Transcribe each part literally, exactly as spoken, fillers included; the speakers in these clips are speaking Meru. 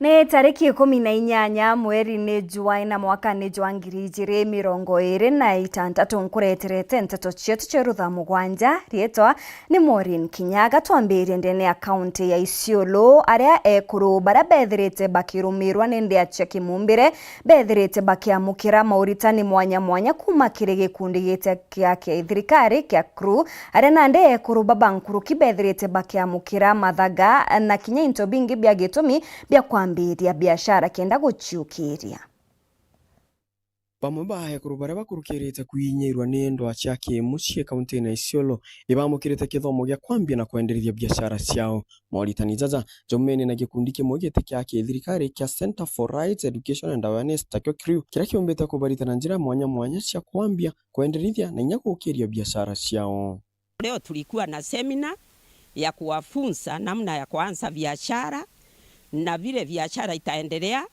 Ni tariki ikumi na inyanya mweri ni jwa ina mwaka ni jwa ngiri ijiri mirongo iri na itantatu, nkureterete nteto cietu cia rutha mugwanja. Rietwa ni Maureen Kinyaga. Twambirie ndene ya kaunti ya Isiolo, aria ekuru baria bethirite bakirumirwa ni ndia cia kimumbire bethirite bakiamukira mauritani mwanya mwanya kuma kiri gikundi gita kia, kia thirikari kia crew, aria nandi ekuru baba nkuruki bethirite bakiamukira mathaga na kinya into bingi bia gitumi bia kwambiria biashara kenda guciukiria. Bamwe ba ekuru baria bakurukirite kwinyirwa ni ndwaa cia kimucii kauntine ya Isiolo ibamukirite kithomo gia kwambia na kwenderithia biashara ciao. Moritani jaja jaumene na gikundi kimwe giti kia kithirikari kia Centre for Rights, Education and Awareness, takio crew, kiria kiumbite kubarita na njira mwanya mwanya cia kwambia, kwenderithia na inya gukiria biashara ciao. Leo tulikuwa na seminar ya kuwafunza namna ya kuanza biashara na vile biashara itaendelea,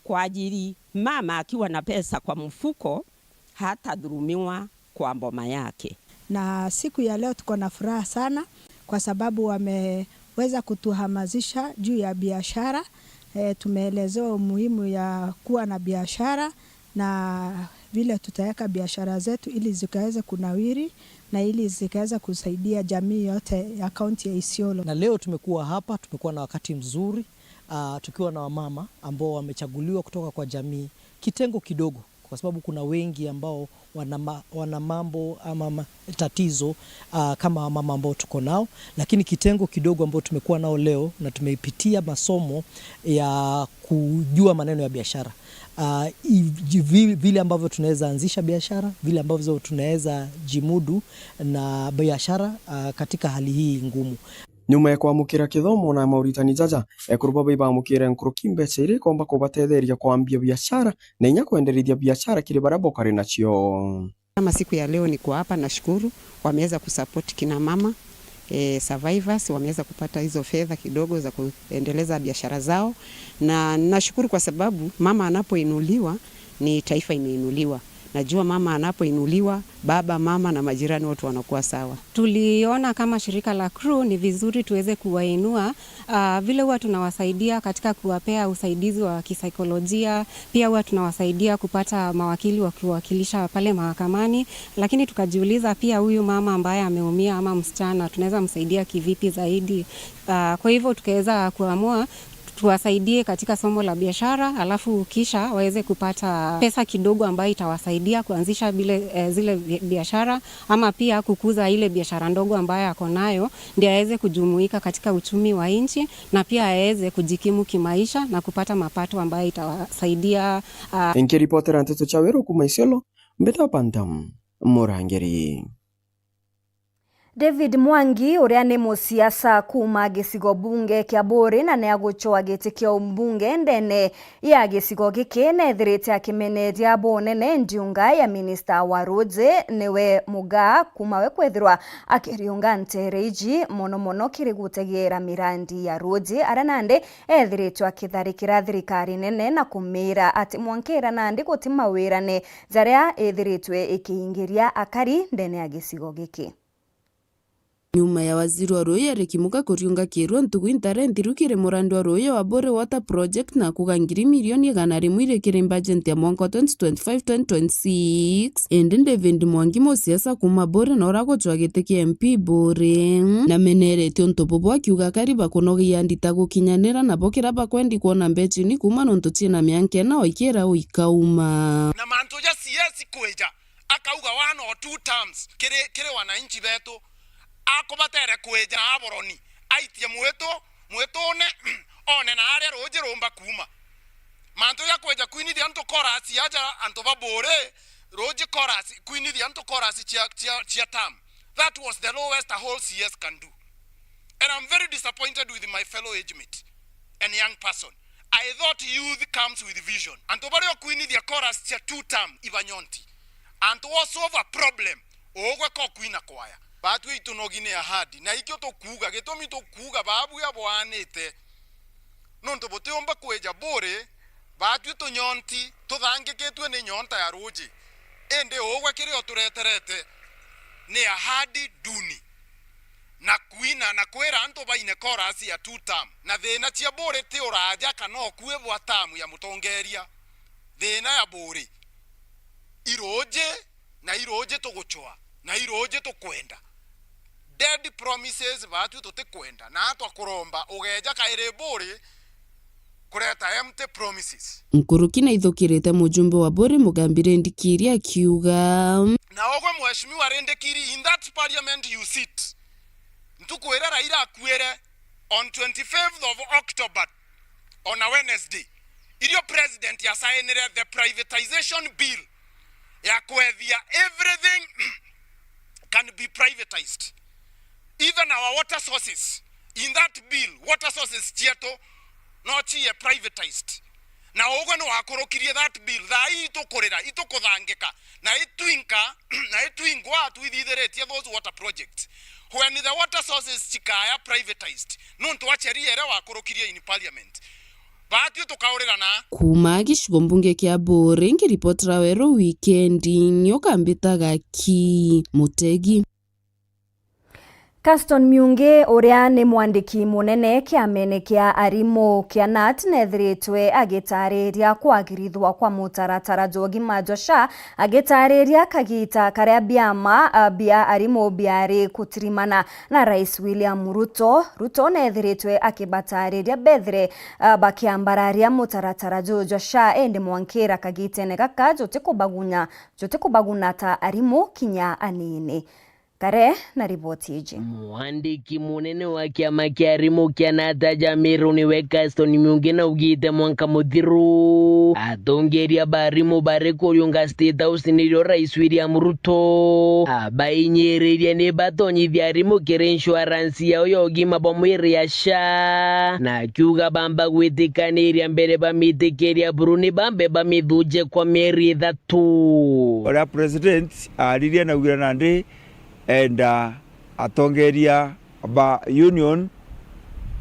kwa ajili mama akiwa na pesa kwa mfuko hatadhulumiwa kwa boma yake. Na siku ya leo tuko na furaha sana kwa sababu wameweza kutuhamasisha juu ya biashara. E, tumeelezewa umuhimu ya kuwa na biashara na vile tutaweka biashara zetu ili zikaweze kunawiri na ili zikaweze kusaidia jamii yote ya kaunti ya Isiolo. Na leo tumekuwa hapa, tumekuwa na wakati mzuri, ah, tukiwa na wamama ambao wamechaguliwa kutoka kwa jamii, kitengo kidogo, kwa sababu kuna wengi ambao wana ma-, wana mambo ama ma-, tatizo, ah, kama wamama ambao tuko nao, lakini kitengo kidogo ambao tumekuwa nao leo na tumeipitia masomo ya kujua maneno ya biashara. Ah, i-, ji-, vi-, vile ambavyo tunaweza anzisha biashara, vile ambavyo tunaweza jimudu na biashara, ah, katika hali hii ngumu. Nyuma ya kwamukira kithomo na mauritani jaja, ekuru baba ibamukire nkuruki mbeca iria ikomba kubatetheria kwambia biashara na inya kwenderithia biashara kiri baria bokari nacio. Kama siku ya leo niko hapa, nashukuru wameweza kusupport kina mama, eh, survivors, wameweza kupata hizo fedha kidogo za kuendeleza biashara zao, na nashukuru kwa sababu mama anapoinuliwa ni taifa imeinuliwa. Najua mama anapoinuliwa, baba, mama na majirani wote wanakuwa sawa. Tuliona kama shirika la crew ni vizuri tuweze kuwainua, ah, vile huwa tunawasaidia katika kuwapea usaidizi wa kisaikolojia, pia huwa tunawasaidia kupata mawakili wa kuwakilisha pale mahakamani, lakini tukajiuliza pia huyu mama ambaye ameumia ama msichana tunaweza msaidia kivipi zaidi. Ah, kwa hivyo tukaweza kuamua tuwasaidie katika somo la biashara, alafu kisha waweze kupata pesa kidogo ambayo itawasaidia kuanzisha bile, eh, zile bi-, biashara, ama pia kukuza ile biashara ndogo ambayo ako nayo, ndio aweze kujumuika katika uchumi wa nchi na pia aweze kujikimu kimaisha na kupata mapato ambayo itawasaidia, ah. Nkiripotera nteto cia Weru kuma Isiolo, mbita Panta Murangiri. David Mwangi, uria ni musiasa kuuma gicigo bunge kia Buuri na ni agucwa giti kia umbunge ndene ya gicigo giki, neethirite akimeneria bunene ndiunga ya minista wa ruuji, niwe Mugaa, kuuma we kwithirwa akiriunga nteere iji mono mono kiri gutegeera mirandi ya ruuji, aria nandi eethiritwe akitharikira thirikari nene na kumiira ati mwanka ira nandi guti mawirane jaria ithiritwe ikiingiria akari ndene ya gicigo giki. Nyuma ya waziri wa ruuji Eric Mugaa kuriunga kiirua ntugu intare nthiru kiri murandi wa ruuji wa Buuri Water Project na kuuga ngiri milioni igana rimwe iri kiri mbajenti ya mwanka wa twenty twenty-five twenty twenty-six, indi David Mwangi, musiasa kuuma Buuri na uria agucwa giti kia M P Buuri, nameneretie untu bubu akiuga akari bakunogia ndita gukinyanira nabo kiria bakwendi kwona mbeca ini kuuma nontu ciina mianka ina o ikira o ikauma. Na mantu ja C S kwija, akauga one or two terms kiri, kiri wananchi betu, akubatere kwija aboroni, aitie mwitu, mwitune, one na aria ruuji rumba kuuma. Mantu ja kwija kwinithia antu chorus aja, antu ba Buuri, ruuji chorus, kwinithia antu chorus cia, cia, cia term. That was the lowest a whole C S can do. And I'm very disappointed with my fellow age mate and young person. I thought youth comes with vision. Antu baria ukwinithia chorus cia two term iba nyonti. Antu o solve a problem, ugwe ko kwina kwaya. Baatwi itunogi ni ahadi. Na ikio tukuuga, gitumi tukuuga baabua bwaanite. Nontu butiumba kwija Buuri, baatwi tunyonti, tuthangikitue ni nyonta ya ruuji. Indi ugwe kiria utureterete ni ahadi duni. na kwina na kwira antu baine chorus ya two term, na thina cia Buuri ti uraja kana ukui bwa term ya mutongeria. Thina ya Buuri, iruuji na iruuji tugucwa, na iruuji tukwenda. Dead promises baatwi tutikwenda, na atwa kuromba ugeeja kairi Buuri kureta empty promises. Nkuruki naithukirite mujumbe wa Buuri Mugambi Rindikiri akiuga, na ugwe Mheshimiwa Rindikiri, in that parliament you sit, ntuku iria Raila akuire on twenty-fifth of October, on a Wednesday, irio president yasainire the privatization bill ya kwethia everything can be privatized, even our water sources. In that bill, water sources cietu no ciye privatized. Na ugwe ni wakurukirie that bill. Thaa ii itukurira, itukuthangika, na itwinka, na itwingwa twithithiritie those water projects. When the water sources cikaya privatized, nuntu wa sheria iria wakurukirie in parliament, baatwi tukaurirana. Kuuma gicigo mbunge kia Buuri, ngiripotera Weru Wikendi, nioka mbitaga ki Mutegi. Caston Miungi, uria ni mwandiki munene kiamene kia arimu kia nat, neethiritwe agitaariria kwagirithwa kwa mutaratara jwa ugima jwa SHA, agitaariria kagita karia biama, a, bia arimu biari kutirimana na Rais William Ruto. Ruto neethiritwe akibataariria bethire, a, bakiambararia mutaratara juu jwa SHA, indi mwankira kagitene gaka jutikubagunya, jutikubaguna ta arimu kinya anini. Kare na riboti iji. Mwandiki munene wa kiama kia arimu kia nat ja Meru niwe Caston Miungi naugite mwanka muthiru, atongeria ba arimu bari kuriunga State House nirio Rais William Ruto abainyiririe ni batonyithia arimu kiri insurance yao ya ugima bwa mwiri ya SHA, na akiuga bamba gwitikaniria mbere bamitikiria buru ni bambe bamithuje kwa mieri ithatu. Uria president aaririe naugire nandi enda atongeria ba union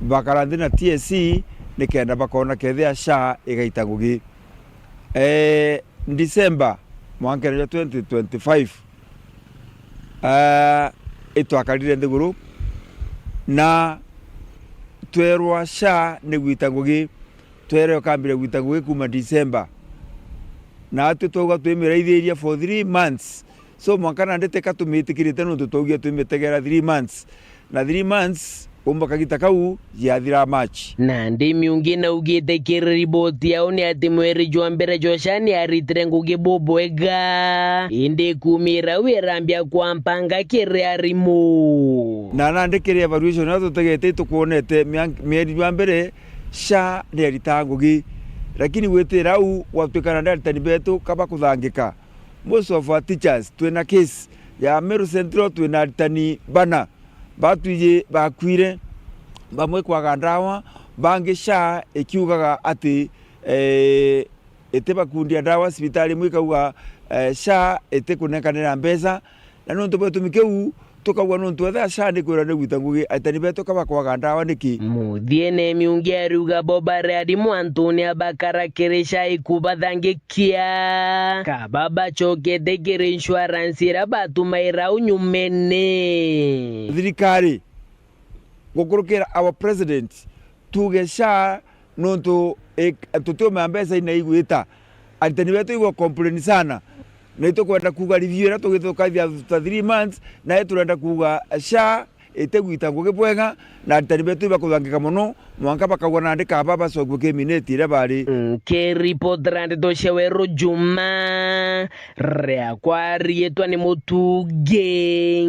bakara nthi na T S C nikenda bakona kethia SHA igaita ngugi. Eh, December mwankene jwa twenty twenty-five, eh, itwakarire nthiguru na twerwa SHA ni gwita ngugi, twere ukambire gwita ngugi kuuma December. Na atwi twauga twimiraithiria for three months. So, mwanka nandi teka tumitikirite nontu twaugia twimitegera three months. Na three months, umba kagita kau yathira March. Nandi Miungi naugite kiri riboti yao ni ati mweri jwa mbere jwa SHA ni aritire ngugi bubwega, indi kumira au irambia kwampanga kiri arimu. Na nandi kiri evaluation iria tutegete itukwonete mia-, mieri jwa mbere SHA ni aritaga ngugi, lakini gwitira au gwatwika nandi aritani betu kaba kuthangika. Most of our teachers, twina case ya Meru Central, twina aritani bana batwiji bakwire, bamwe kwaga ndawa, bangi SHA ikiugaga ati, eh, itibakundia ndawa cibitari imwe ikauga, eh, SHA itikunenkanira mbeca, na nontu bwa gitumi kiu, tukauga nontu ethira SHA ni kwirwa ni gwita ngugi, aritani betu kaba kwaga ndawa niki? Muthiene Miungi ariuga bo bari arimu antune abakara kiri SHA ikubathangikia, kaba bacokete kiri insurance iria batumaira au nyumene. Thirikari, gukurukira our president, tuge SHA nontu, eh, tutiumenya mbeca ina igwita. Aritani betu igwa complain sana. Na itukwenda kuuga review iria tugithukathia after three months, na iturenda kuuga SHA itigwita ngugi bwega, na aritani betu ibakuthangika mono, mwanka bakauga nandi kaba bacokue ki minute iria bari. Nkiripotera ndeto cia Weru Juma, riakwa riitwa ni Mutugi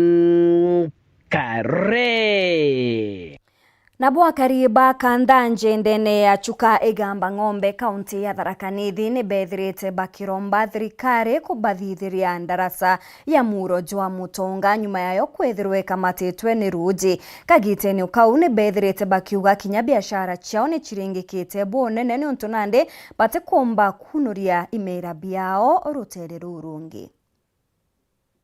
Kare. Nabo akari ba Kanthanji ndene ya Chuka Igamba Ng'ombe, kaunti ya Tharaka Nithi, ni bethirite bakiromba thirikari kubathithiria ndaraca ya muro jwa Mutonga nyuma yayo kwithirwa ikamatitwe ni ruuji. Kagitene o kau ni bethirite bakiuga kinya biashara ciao ni ciringikite bunene niuntu nandi batikumba kunuria imera biao rutere ruu rungi.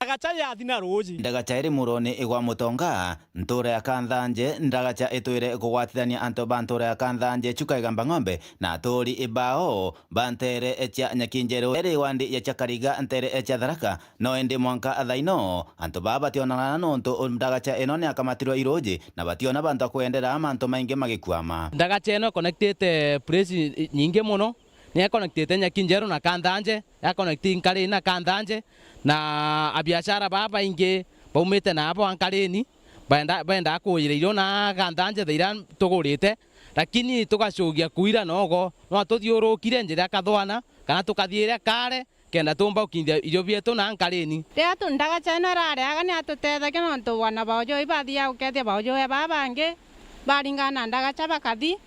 ndagacha yathi na ruuji. Ndagacha iri muroni gwa Mutonga, ntuura ya Kanthanje, ndagacha itwire kugwatithania antu ba ntuura ya Kanthanje, Chuka Igamba Ng'ombe, na aturi bao ba nteere cia Nyakinjeru, iri wandi ya Chakariga, nteere cia Tharaka, no indi mwanka thaino, antu baa bationana nontu ndagacha ino ni akamatirwe iruuji, na bationa bantu a kwendera mantu maingi magikwama. Ndagacha ino iconnectite place nyingi mono, ni iconnectite Nyakinjeru na Kanthanje, ya connect Nkarini na Kanthanje, na abiashara baa baingi baumite na abo a Nkarini, benda, bendaa kuujira irio na Kanthanje thaira tugurite, lakini tugacugia kuira nogo, no tuthiurukire njira ya Kathwana, kana tukathii iria Kare, kenda tuumba gukinyithia irio bietu na Nkarini. Riria tu ndagacha ino irareaga ni atutethagia, nontu bwana baujui bathiaga gukethia baujui baa bangi, baringana na ndagacha bakathi.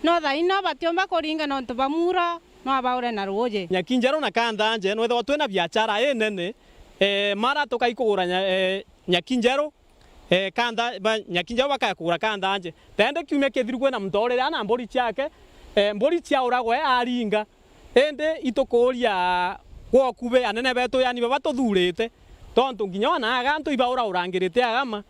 No thaino batiumba kuringa nontu bwa muuro, no abaure na ruuji. Nyakinjeru na Kanthanje, nwethagwa twina biachara inene, eh, mara tukai kugura nya-, eh, Nyakinjeru, eh, Kantha-, ba-, Nyakinjeru bakaya kugura Kanthanje. Tende kiumia kithiru kwina muntu urire ana mburi ciake, eh, mburi ciauragwa e aringa. Indi itukuuria gwoku be anene betu, yani baba tuthurite, tontu nginya ona aga antu ibauraurangirite agama,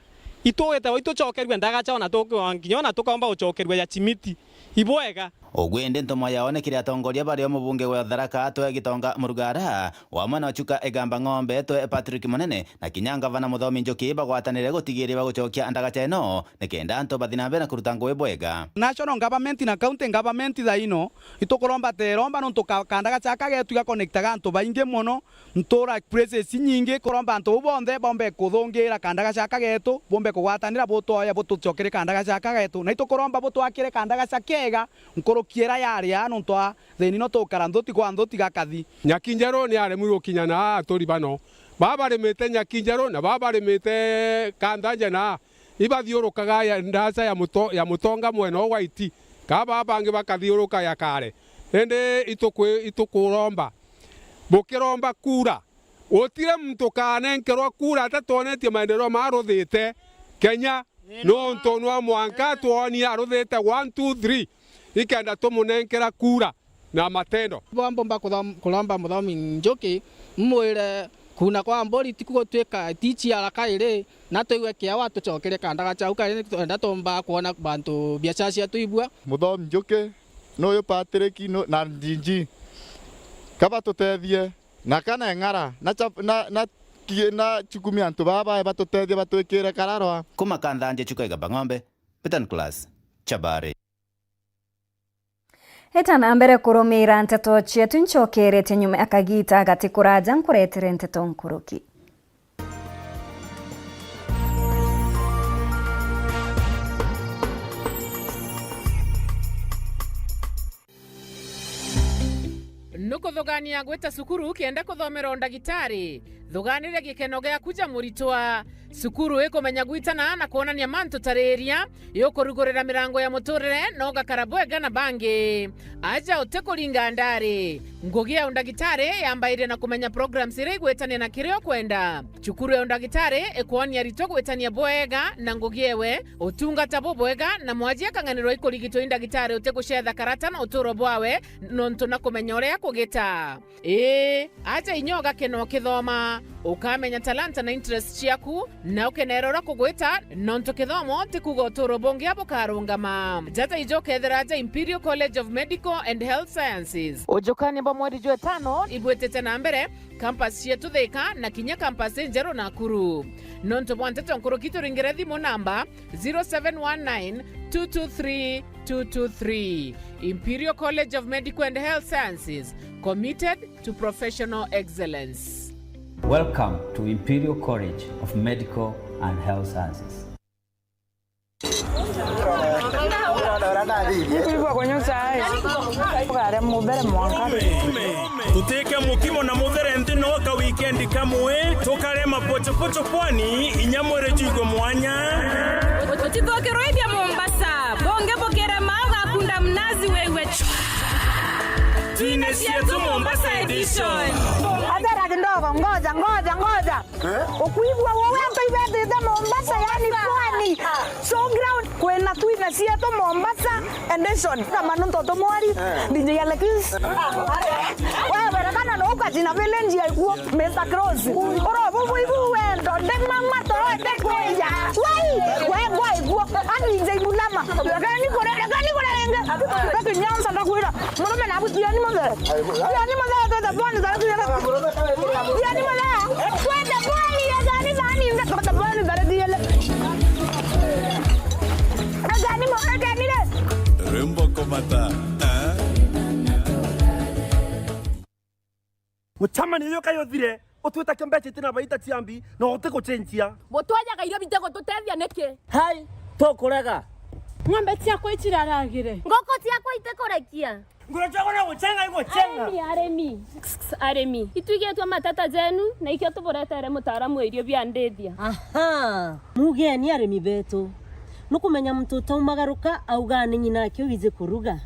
ituite o itucokerue ndagacha ona tuki-, nginya ona tukaumba gucokerua ya Chimiti. Ibwega. Ugu indi ntumwa yao ni kiri atongoria bario mubunge wa Tharaka Atwe Gitonga Murugara, wamwe na Chuka Igamba Ng'ombe Twe Patrick Munene, na kinya ngavana Muthomi Njuki bagwatanire gutigiria bagucokia ndagacha ino, nikenda antu bathi na mbere na kuruta ngugi bwega. National government na county government thaino, itukuromba teromba nontu ka-, kandagacha aka getu gaconnectaga antu baingi mono, ntura places inyingi, kuromba antu bau bonthe bombe kuthungira kandagacha aka getu, bombe kugwatanira butwoya butucokerie kandagacha aka getu. Na itukuromba butwakire kandagacha kega, nkuruki iria yari aa, nontu a thini no tukara nthuti kwa nthuti gakathi. Nyakinjeru ni aremwirwe gukinya na aa aturi bano. Baa barimite Nyakinjeru na baa barimite Kanthanje na aa, ibathiurukaga ya ndaca ya muto-, ya Mutonga mwena uu wa iti, ka baa bangi bakathiuruka ya Kare. Indi itukwi-, itukuromba, bukiromba kura, gutiri muntu ukanenkerwa kura atatwonetie maendeleo maruthite Kenya. Nontu nwa mwanka atwonie aruthite one, two, three, ikenda tumunenkera kura na matendo. Bo mbumba kuthom-, kuromba Muthomi Njuki, mmwire kuuna kwa mburi tiku gutwika tichi haraka iri, na twigue kiao atucokerie kandagacha au kari, twenda tumba kwona bantu biashara cietu ibua. Muthomi Njuki, nuyu Patrick, nu-, na D G. Kabatutethie, na kana eng'ara, na cha-, na, na ki-, na chukumia antu baa bae batutethie batwikire kararwa. Kuma Kanthanje Chuka Igamba Ng'ombe, Peter Nicholas, Chabari. Eta na mbere kurumira nteto cietu, ncokeretie nyuma ya kagita gati kuraja nkuretere nteto nkuruki. Nukuthugania gwita cukuru kenda kuthomera undagitari? Thuganiria gikeno giaku ja muritwa. Cukuru ikumenya gwitana na kwonania mantu tariria, iukurugurira mirango ya muturire na ugakara bwega na bangi. Aja utikuringa ndari. Ngugi ya undagitari yambairia na kumenya programs iria igwitania na kiria ukwenda. Cukuru ya undagitari ikwonia aritwa gwitania bwega na ngugi ewe, utungata bubwega, na mwaji akang'anirwa ikurigitwa i ndagitari utigucetha karata na uturo bwawe, nontu na kumenya uria akugita. Ii, aja inya ugakena ukithoma, ukamenya talanta na interest ciaku, na ukenera uria kugwita, nontu kithomo ti kuuga uturo bungi bukarungama. Jata ijo ukethira aja Imperial College of Medical and Health Sciences. Ujukania bwa mweri jwa itano ibwitite na mbere, campus cietu Thika na kinya campus injeru Nakuru. Nontu bwa nteto nkuruki, turingire thimu namba zero seven one nine two two three two two three. Imperial College of Medical and Health Sciences, committed to professional excellence. Welcome to Imperial College of Medical and Health Sciences. Nikuigua kunyuca ai. Ukare mubere mwanka. Tutike mukimo na muthere nthi no ka weekend kamwe, tukare mapochopocho pwani, inya mwere juigwe mwanya. Utithukirwe ithia Mombasa, bungi bukirema ugakunda mnazi wiwe. Twine cietu Mombasa edition. Atera kidogo, ngoja, ngoja, ngoja. Eh? Ukuigua wewe antu ibethite Mombasa, yani pwani. Showground. Kwina twina cietu Mombasa edition. Kama nontu tumwari, eh, D J Alex. Wewe, werekana no ukajina village ya ikuo, Mister Cross. Uro bubu ibu. Mama, toete kwija. Wai, we, ngwa iguo. Ani nje ibulama. Rekani kure, rekani kure renge. Reke nyanza ndakwira. Murume nabu tiani muthe. Tiani muthe, twete bwani zara tiele. Tiani muthe. Twete bwani, rekani bani, twete bwani zara tiele. Rekani mo, rekani re. Rwimbo kumata. Eh? Mucemanio juju kayuthire, utwite kio mbeca itina baita cia mbi, na utigucenjia. Butwajaga irio bitigututethia niki? Hai, tukurega. Ng'ombe ciakwa iciraragire. Nguku ciakwa itikurekia. Nguru ciakwa no gucenga igucenga. Arimi, arimi. Kss, kss, arimi. Itwigitwe matata jenu, na ikio tuburetere mutaaramu wa irio bia ndithia. Aha. Mugeni arimi betu. Nukumenya muntu utaumagaruka augaa ni nyina ake wiji kuruga.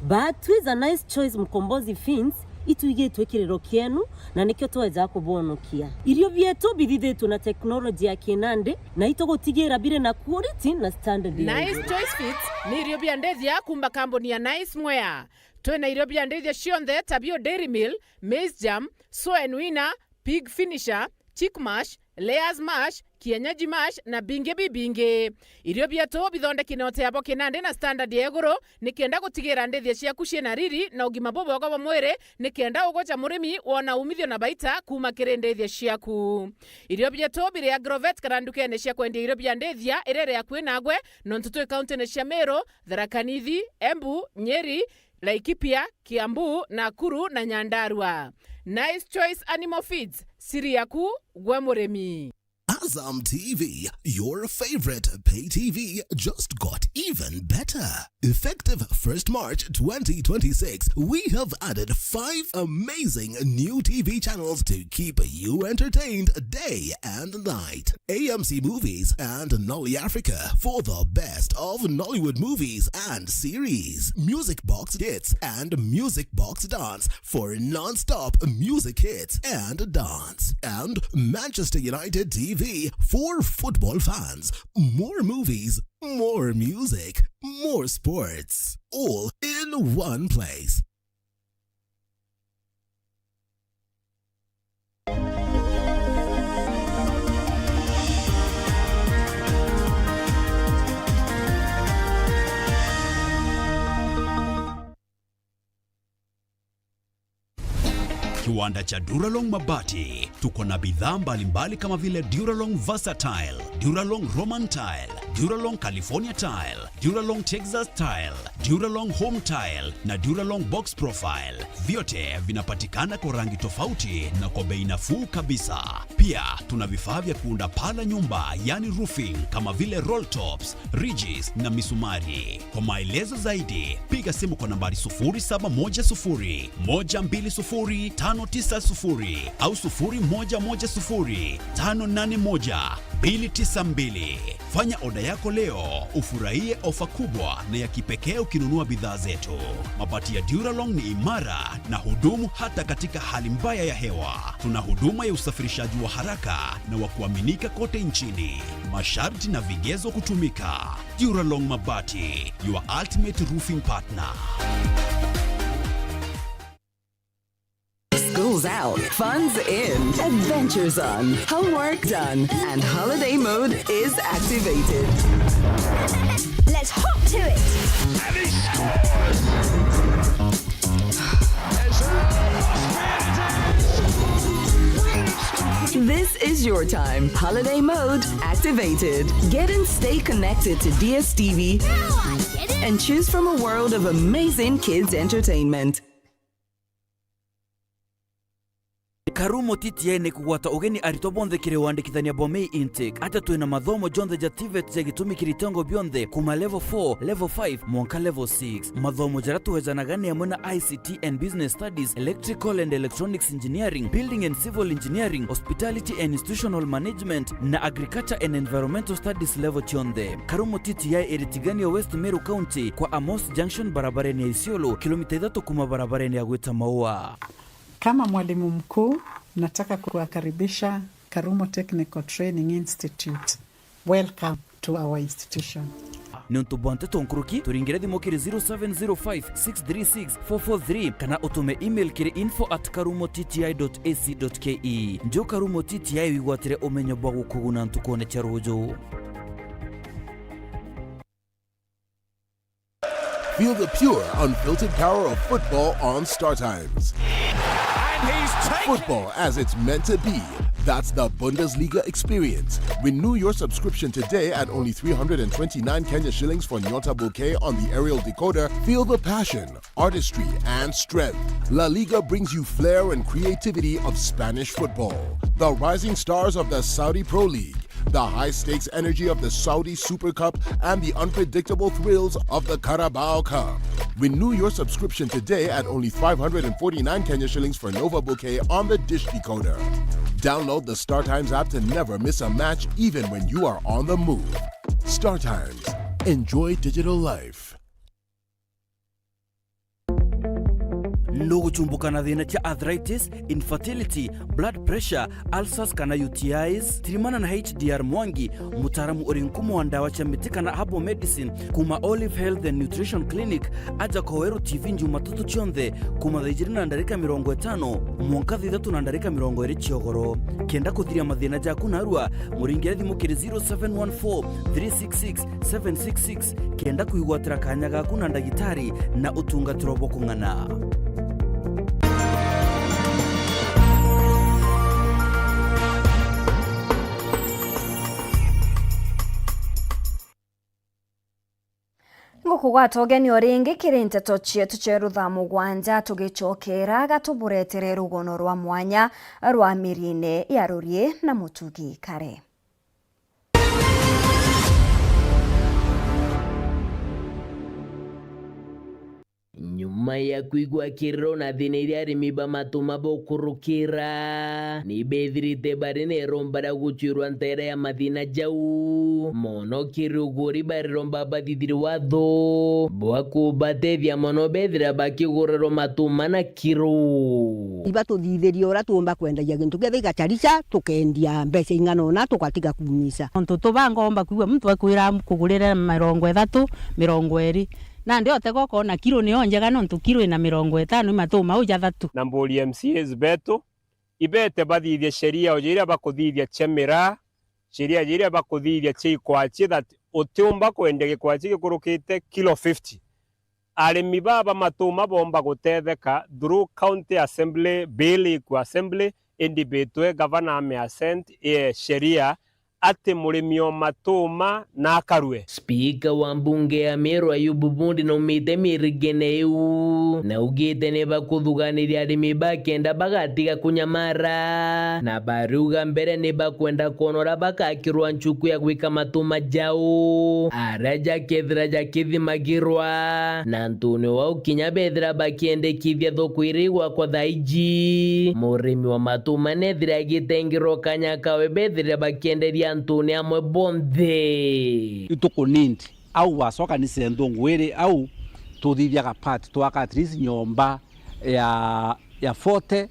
But twiza Nice Choice Mkombozi Feeds, itwigitwe kiriro kienu, na nikio tweja kubonokia. Irio bietu bithithitwe na teknoloji ya kinandi, na itugutigira biri na quality na standard ya Nice iguru. Choice Feeds ni irio bia ndithia kuuma kambuni ya Nice Mwea. Twina irio bia ndithia cionthe ta bio Dairy Meal, Maize Germ, Soen Winner, Pig Finisher, Chick Mash, Layers Mash, Kienyeji Mash na bingi bibingi. Irio bietu bithondeki na utebo kinandi na standard ya iguru, nikenda gutigira ndithia ciaku ciina riri na ugima bubwega bwa mwiri, nikenda ugoca murimi wona umithio na baita kuuma kiri ndithia ciaku. Irio bietu biri Agrovet kana ndukene cia kwendia irio bia ndithia iria iri akui nagwe, nontu twi kauntine cia Meru, Tharaka Nithi, Embu, Nyeri, Laikipia, Kiambu, Nakuru na Nyandarua. Nice Choice Animal Feeds, siri yaku gwe murimi. Azam T V, your favorite pay T V, just got even better. Effective first March twenty twenty-six, we have added five amazing new T V channels to keep you entertained day and night. A M C Movies and Nolly Africa for the best of Nollywood movies and series. Music Box Hits and Music Box Dance for non-stop music hits and dance. And Manchester United T V for football fans. More movies, more music, more sports. All in one place. Kiwanda cha Duralong Mabati. Tuko na bidhaa mbalimbali kama vile Duralong Versatile, Duralong Roman Tile, Duralong California Tile, Duralong Texas Tile, Duralong Home Tile na Duralong Box Profile. Vyote vinapatikana kwa rangi tofauti na kwa bei nafuu kabisa. Pia tuna vifaa vya kuunda paa la nyumba, yani roofing, kama vile roll tops, ridges na misumari. Kwa maelezo zaidi, piga simu kwa nambari sufuri saba moja sufuri, moja mbili sufuri, tano tisa sufuri au sufuri moja moja sufuri, tano nane moja, mbili tisa mbili. Fanya oda yako leo, ufurahie ofa kubwa na ya kipekee ukinunua bidhaa zetu. Mabati ya Duralong ni imara na hudumu hata katika hali mbaya ya hewa. Tuna huduma ya usafirishaji wa haraka na wa kuaminika kote nchini. Masharti na vigezo kutumika. Duralong Mabati, your ultimate roofing partner. School's out, fun's in, adventure's on, homework done, and holiday mode is activated. Let's hop to it! And he scores! This is your time. Holiday mode activated. Get and stay connected to D S T V and choose from a world of amazing kids entertainment. Karumo T T I ni kugwata ugeni aritwa bonthe kiri wandikithania bwa May Intake. Atia twina mathomo jonthe ja TVET ja gitumi kiri itengo bionthe, kuma level four, level five, mwanka level six. Mathomo jaria tuwejanaga ni amwe na I C T and Business Studies, Electrical and Electronics Engineering, Building and Civil Engineering, Hospitality and Institutional Management, na Agriculture and Environmental Studies level cionthe. Karumo T T I iri Tigania, West Meru County, kwa Amos Junction, barabarene ya Isiolo, kilomita ithatu kuma barabarene ya gwita Maua. Kama mwalimu mkuu, nataka kuwakaribisha Karumo Technical Training Institute. Welcome to our institution. Niuntu bwa nteto nkuruki, turingire thimu kiri zero seven zero five six three six four four three kana utume email kiri info at karumo T T I dot A C dot K E. Nju Karumo T T I wigwatire umenyo bwa gukuguna ntukune cia ruju. Feel the pure, unfiltered power of football on Star Times. And he's taken Football as it's meant to be. That's the Bundesliga experience. Renew your subscription today at only three hundred and twenty-nine Kenya shillings for Nyota Bouquet on the aerial decoder. Feel the passion, artistry, and strength. La Liga brings you flair and creativity of Spanish football. The rising stars of the Saudi Pro League, the high-stakes energy of the Saudi Super Cup, and the unpredictable thrills of the Carabao Cup. Renew your subscription today at only five hundred and forty-nine Kenya shillings for Nova Bouquet on the dish decoder. Download the Star Times app to never miss a match, even when you are on the move. Star Times. Enjoy digital life. Nuguchumbuka na thina cia arthritis, infertility, blood pressure, ulcers kana U T Is? Tirimana na H D R Mwangi, mutaaramu uri nkumo wa ndawa cia miti kana herbal medicine, kuma Olive Health and Nutrition Clinic, aja Koweru T V Jumatatu cionthe kuma thaa ijiri na ndarika mirongo itano mwanka thaa ithatu na ndarika mirongo iri ciogoro. Kenda kuthiria mathina jaku narua, muringire thimu kiri zero seven one four three six six seven six six kenda kwigwatira kanya gaku na ndagitari na utungatiro bwa kung'ana. Ngukugwata ugeni o ringi kiri nteto cietu ceru thaa mugwanja, tugicokera gatuburetere rugono rwa mwanya rwa mirine ya rurie na mutugi kare. Nyuma ya kwigua kiriro na thina iria arimi ba matuma bukurukira, ni bethirite bari na iromba ria gucwirwa nteere ya mathina jau. Mono kiri uguri bariromba bathithiri watho bwa kubatethia mono bethira bakigurirwa matuma na kiro. Ibatuthithirie uria tuumba kwendagia gintu kiethira igacarica, tukendia mbeca ing'ana una, tugatiga kuumisa. Ontu tubanga omba kwigua muntu akwira kugurire mirongo ithatu, mirongo iri. Nandi otega ukona kiro niyo njega, nontu kiro ina mirongo itano i matuma mau jathatu. Na mburi M C As betu, ibete bathithie sheria o jiria bakuthithia cia miraa, sheria jiria bakuthithia cia ikwachi, that utiumba kwendia gikwachi gikurukite kilo fifty. Arimi baa ba matuma boomba gutetheka through County Assembly bill iku Assembly, indi bitwe gavana ame assent, ee, sheria ati murimi o matuma na akarue. Spika wa mbunge ya Meru Ayubu Bundi naumite mirigene iu, na augite ni bakuthuganiria arimi ba kenda bagatiga kunyamara, na bariuga mbere ni bakwenda kwona uria bakakirwa nchuku ya gwika matuma jau, aria jakethira jakithimagirwa, na antuni wau kinya bethira bakiendekithia thoko iria igwakwa thaa iji. Murimi wa matuma nethira agitengerwa kanya kawe bethira bakienderia antuni amwe bonthe. Itukunindi au wacokanise nthungu iri au, tuthithiaga part, twaka at least nyomba ya, ya forty,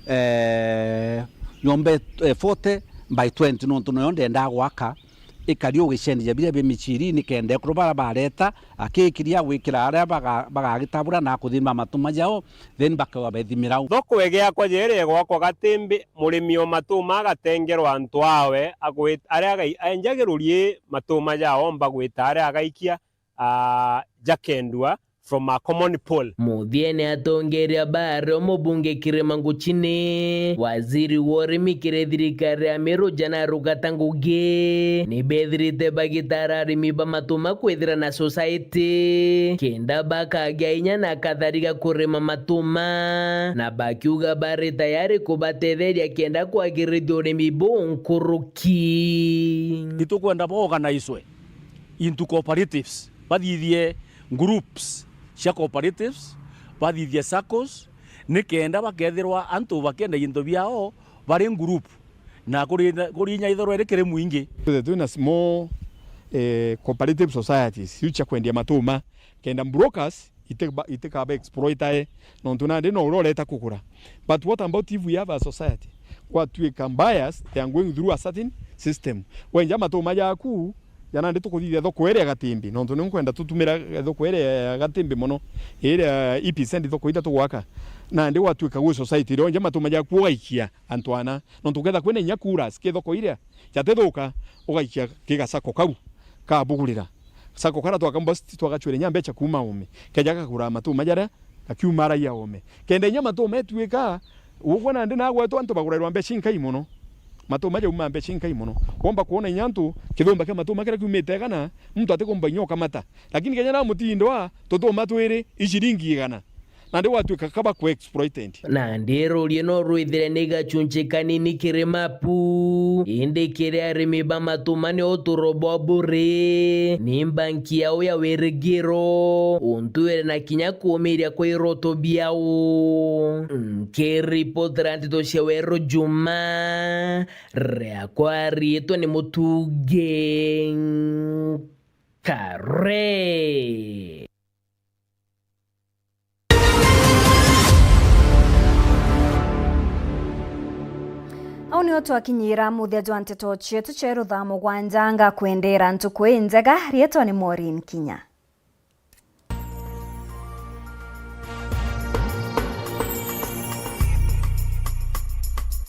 eh, nyomba, eh, forty by twenty, nontu noyo ndendaa gwaka, ikari ugicenjia biria bi michiri, nikenda ekuru baria bareta, akikiria gwikira aria baga-, bagagitabura na kuthimba matuma jao, then bakewa bethimira au. Thoko igiakwa jeri igwakwa gatimbi, murimi o matuma agatengerwa antu awe, agwit-, aria agai-, enjagirurie matuma jao, omba gwita aria agaikia, aa, jakendua from a common pool. Muthiene atongeria bario mubunge Kirima Nguchini, waziri wa urimi kiri thirikari ya Meru Jana Rugata Ngugi, ni bethirite bagitara arimi ba matuma kwithira na society, kenda bakagia inya na kathariga kurima matuma, na bakiuga bari tayari kubatetheria kenda kwagirithia urimi buu nkuruki. Itukwenda bo organizwe into cooperatives, bathithie groups cia cooperatives, bathithie saccos, nikenda bakethirwa antu bakienda into biao bari group, na kuri, kuri inya ithorwa iri kiri mwingi. Twithe twina small, eh, cooperative societies, iu cia kwendia matuma, kenda brokers itikaba, itikaba exploitae, nontu nandi no uria ureta kugura. But what about if we have a society? Kwatuika buyers, they are going through a certain system. Wenja matuma jaku, ja nandi tukuthithia thoko iria ya Gatimbi, nontu ni nkwenda tutumira thoko iria ya Gatimbi mono, iria E P Cent thoko iria tugwaka. Nandi gwatuika gwi society iria onje matuma jaku ugaikia antu ana, nontu uketha kwina inya kuras ki thoko iria jatithuka, ugaikia ki gasako kau kabugurira. Sako kara twaka mbosti twagacwire nya mbecha kuuma ome. Keja gakagura matuma jaria gakiuma raia ome. Kenda inya matuma etuika, ugwe nandi nagwetwa antu bagurairwa mbecha inkai mono. Matuma jauma mbecha inkai mono. Womba kwona inya antu kithumba kia matuma kiria kiumite igana, muntu atikumba inya ukamata. Lakini kenya na mutindo wa tutuma twiri i ciringi igana. Nandi gwatuika kaba ku exploited. Nandi ruurie no rwithire ni gachunchi kanini kiri mapu, indi kiri arimi ba matuma ni uturo bwa buri, ni mbanki yao ya wirigiro, untu iri na kinya kuumiria kwa iroto biao. Nkiripotera nteto cia Weru Juma, riakwa riitwa ni Mutugi Kare. Au nio twakinyira muthia jwa nteto cietu cia iru thaa mugwanja. Ngakwendera ntuku injega. Riitwa ni Maureen Kinya.